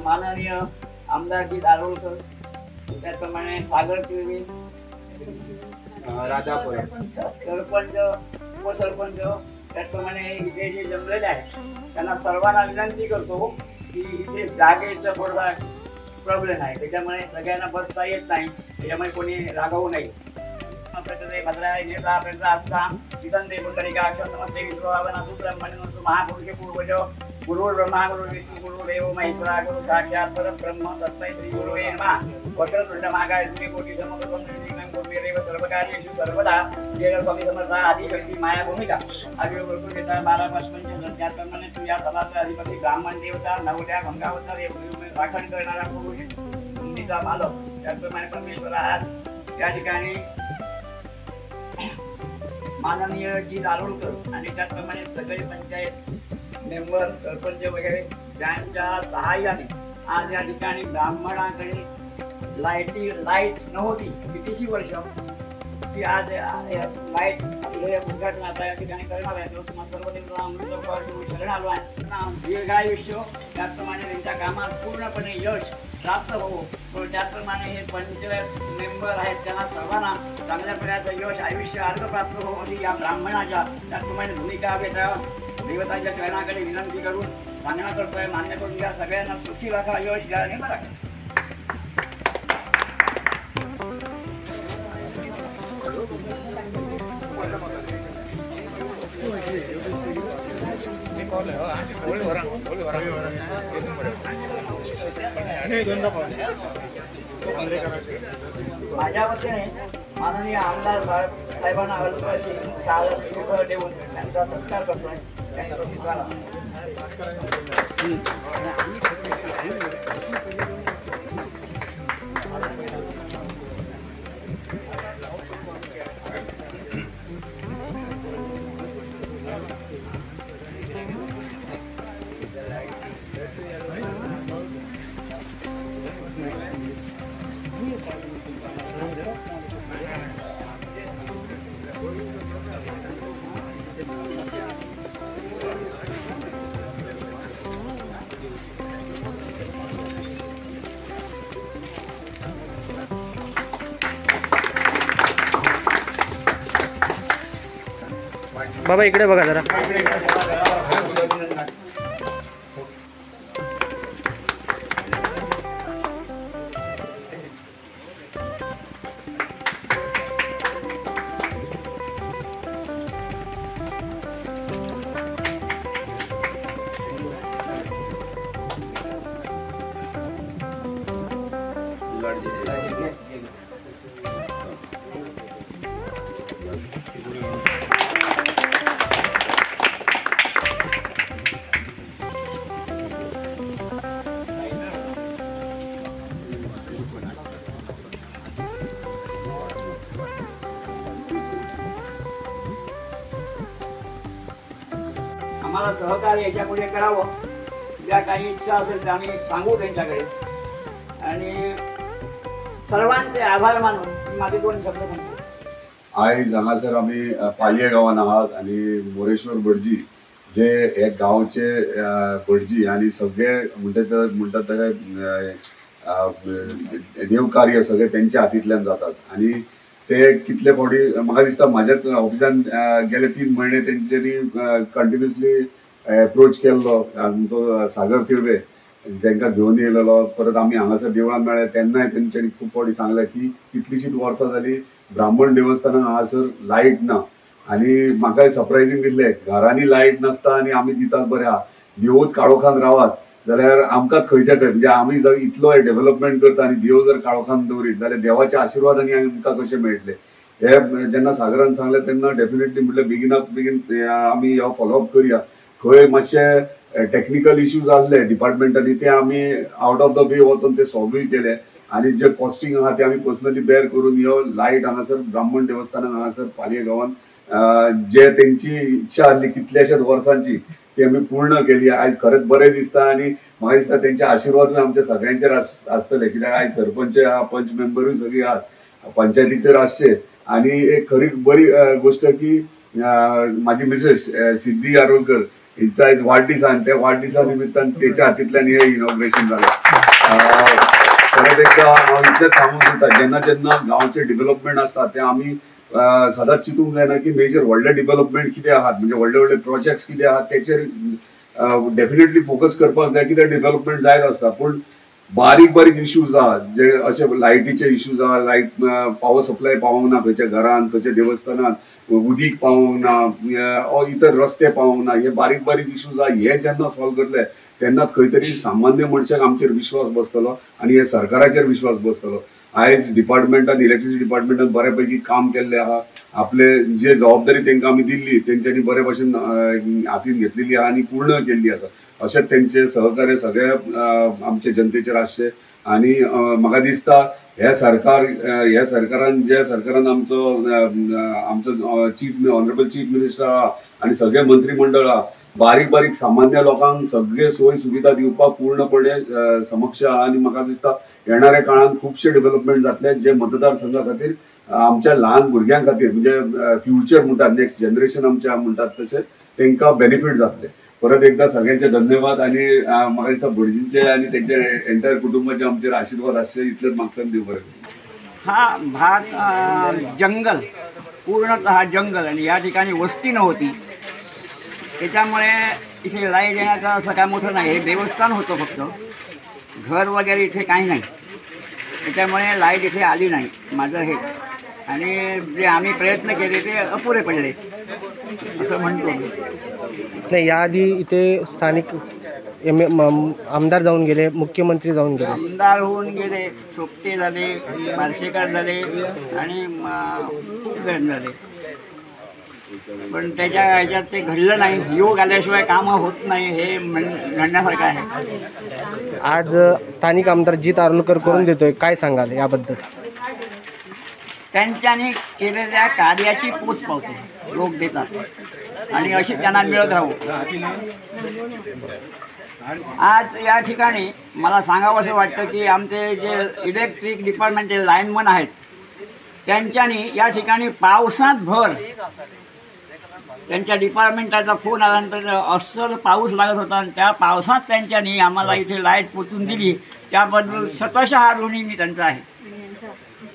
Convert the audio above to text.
माननीय आमदार जी दारोळकर, त्याचप्रमाणे सागर तिळवे, सरपंच, उपसरपंच, त्याचप्रमाणे इथे जे जमलेले आहेत त्यांना सर्वांना विनंती करतो की इथे जागेचा थोडासा प्रॉब्लेम आहे, त्याच्यामुळे सगळ्यांना बसता येत नाही, त्याच्यामुळे कोणी रागावू नये. महापुरुष पूर्वज गुरु ब्रह्मा गुरु विष्णू गुरु देव महेश्वरा गुरु साक्षात परब्रह्म तस्मै श्री गुरुवे नमः. वक्रतुंड महाकाय सूर्यकोटि समप्रभ देव सर्वकार्येषु सर्वदा जय स्वामी समर्थ. आदिशक्ती माया भूमिका आदिगुरुकुल 12 5 पंच. त्याचप्रमाणे तुझ्या सभाचा अधिपती ब्राह्मण देवता नवद्या गंगावतार राखण करणारा पुरुष भूमीचा मालक. त्याचप्रमाणे परमेश्वरा आज या ठिकाणी माननीय जी दारोळकर आणि त्याचप्रमाणे सगळे पंचायत मेंबर सरपंच वगैरे त्यांच्या सहाय्याने आज या ठिकाणी ब्राह्मणाकडे लाईट नव्हती कितीशी वर्ष, ती आज लाईट आपलं उद्घाटन आता या ठिकाणी करणार आहे. तुम्हाला सर्व अमृत शरण आलो आहे. दीर्घायुष्य त्याचप्रमाणे त्यांच्या कामात पूर्णपणे यश प्राप्त हो. त्याचप्रमाणे हे पंचायत मेंबर आहेत त्यांना सर्वांना चांगल्या प्रकारचं यश आयुष्य अर्घ प्राप्त हो अशी या ब्राह्मणाच्या त्याचप्रमाणे भूमिका घेता देवतांच्या चरणाकडे विनंती करून मागणा करतोय. मान्य करून घ्या. सगळ्यांना सुखी राखा, यश द्या आणि बरं. माझ्या वतीने माननीय आमदार साहेबांना अल्पशी शाल देऊन त्यांचा सत्कार करतोय. बाबा इकडे बघा जरा. आम्हाला सहकार्य याच्यापुढे करावं, ज्या काही इच्छा असेल त्या आम्ही सांगू त्यांच्याकडे. आणि सर्वांचे आभार मानून मी माझे दोन शब्द म्हणतो. आयज हांगासर आमी पालये गांवान आहात आनी मोरेश्वर भटजी जे हे गांवचे भटजी आनी सगळे म्हणटात ताका देवकार्य सगळे तेंच्या हातींतल्यान जातात. आनी ते कितले फावटी म्हाका दिसता म्हाज्याच ऑफिसान गेले 3 म्हयने तेंच्यांनी कंटिन्युअसली एप्रोच केल्लो. आमचो सागर तिळवे तांकां घेवन येयलेलो. परत आमी हांगासर देवळान मेळ्ळे तेन्नाय तेंच्यांनी खूब फावटी सांगलें की कितलीशींच वर्सां जाली ब्राह्मण देवस्थानान हांगासर लायट ना. आनी म्हाका सरप्रायजींग दिसलें घरांनी लायट नासता आनी आमी दितात बरें आहा, देवूच काळोखान रावात जाल्यार आमकां खंयच्या खंय म्हणजे आमी जर इतलो डेव्हलपमेंट करता आनी देव जर काळोखान दवरीत जाल्यार देवाचे आशिर्वाद आनी आमकां कशें मेळटले हे जेन्ना सागरान सांगलें तेन्ना डेफिनेटली म्हटलें बेगिनात बेगीन आमी हो फॉलोअप करया. खंय मातशे टॅक्निकल इश्यूज आहले डिपार्टमेंटांनी ते आमी आवट ऑफ the way वचून ते सॉल्वूय केले आनी जे कॉस्टिंग आहा ते आमी पर्सनली बेर करून ह्यो लायट हांगासर ब्राह्मण देवस्थानान हांगासर पालये गांवान जे तेंची इच्छा आसली कितल्याशाच वर्सांची ती आमी पूर्ण केली. आयज खरेंच बरें दिसता आनी म्हाका दिसता तेंचे आशिर्वादूय आमच्या सगळ्यांचेर आसतले, कित्याक आयज सरपंच आहा, पंच मेंबरूय सगळीं आहात, पंचायतीचेर आसचे. आनी एक खरी बरी गोश्ट की म्हाजी मिसेस सिद्धी आरोलकर हिंचा आयज वाडदीस आनी त्या वाडदिसा निमित्तान तेच्या हातींतल्यान हें इनॉग्रेशन जालें. परत एकदा हांव इतलेंच सांगूंक सोदता, जेन्ना जेन्ना गांवचें डिवेलपमेंट आसता तें आमी सदांच चिंतूंक जायना की मेजर व्हडले डिवेलपमेंट कितें आहात, म्हणजे व्हडले व्हडले प्रोजेक्ट्स कितें आहात तेचेर डेफिनेटली फोकस करपाक जाय, कित्याक डिवेलपमेंट जायत आसता. पूण बारीक बारीक इश्यूज आहा, जे अशे लायटीचे इश्यूज आहा, लायट पावर सप्लाय पावोंक ना खंयच्या घरान, खंयच्या देवस्थानान उदीक पावोंक ना, इतर रस्ते पावोंक ना, हे बारीक बारीक इश्यूज आहा. हे जेन्ना सॉल्व करले तेन्ना खंय तरी सामान्य मनशाक आमचेर विश्वास बसतलो आनी हे सरकाराचेर विश्वास बसतलो. आयज डिपार्टमेंटान, इलेक्ट्रिसिटी डिपार्टमेंटान बऱ्या पैकी काम केल्लें आहा. आपले जे जबाबदारी तांकां आमी दिल्ली तेंच्यांनी बरे भशेन हातीन घेतलेली आहा आनी पूर्ण केल्ली आसा. अशेंच तेंचे सहकार्य सगळे आमचे जनतेचेर आसचें आनी म्हाका दिसता हे सरकार, ह्या सरकारान, ज्या सरकारान आमचो आमचो चीफ ऑनरेबल चीफ मिनिस्टर आहा आनी सगळे मंत्रीमंडळ आहा, बारीक बारीक सामान्य लोकांक सगळे सोय सुविधा दिवपाक पूर्णपणे समक्ष आहा. आनी म्हाका दिसता येणाऱ्या काळान खुबशे डेव्हलपमेंट जातले जे मतदारसंघा खातीर, आमच्या ल्हान भुरग्यां खातीर, म्हणजे फ्युचर म्हणटात, नेक्स्ट जनरेशन आमच्या म्हणटात तशें तांकां बेनिफीट जातले. परत एकदा सगळ्यांचे धन्यवाद आनी म्हाका दिसता भटजींचे आनी तेंचे एंटायर कुटुंबाचे आमचेर आशिर्वाद आसचे इतलेंच मागता. देव बरें. हा भाग जंगल, पूर्णतः जंगल आणि या ठिकाणी वस्ती नव्हती, त्याच्यामुळे इथे लाईट येण्याचं असं काय मोठं नाही. हे देवस्थान होतं फक्त, घर वगैरे इथे काही नाही, त्याच्यामुळे लाईट इथे आली नाही. माझं हे आणि जे आम्ही प्रयत्न केले ते अपुरे पडले असं म्हणतो. नाही, याआधी इथे स्थानिक आमदार जाऊन गेले, मुख्यमंत्री जाऊन गेले, आमदार होऊन गेले, सोपटे झाले, बार्शेकर झाले आणि खूप जण झाले, पण त्याच्या ह्याच्यात ते घडलं नाही. योग आल्याशिवाय कामं होत नाही हे म्हणण्यासारखं आहे. आज स्थानिक आमदार जीत आरोलकर करून देतोय, काय सांगाल याबद्दल? त्यांच्यानी केलेल्या कार्याची पोच पावते लोक देतात आणि अशी त्यांना मिळत राहू. आज या ठिकाणी मला सांगावं असं वाटतं की आमचे जे इलेक्ट्रिक डिपार्टमेंटचे लाईनमन आहेत त्यांच्यानी या ठिकाणी पावसात भर त्यांच्या डिपार्टमेंटाचा फोन आल्यानंतर अस्सल पाऊस लागत होता आणि त्या पावसात त्यांच्यानी आम्हाला इथे लाईट पोचून दिली, त्याबद्दल शतशः ऋणी मी त्यांचा आहे.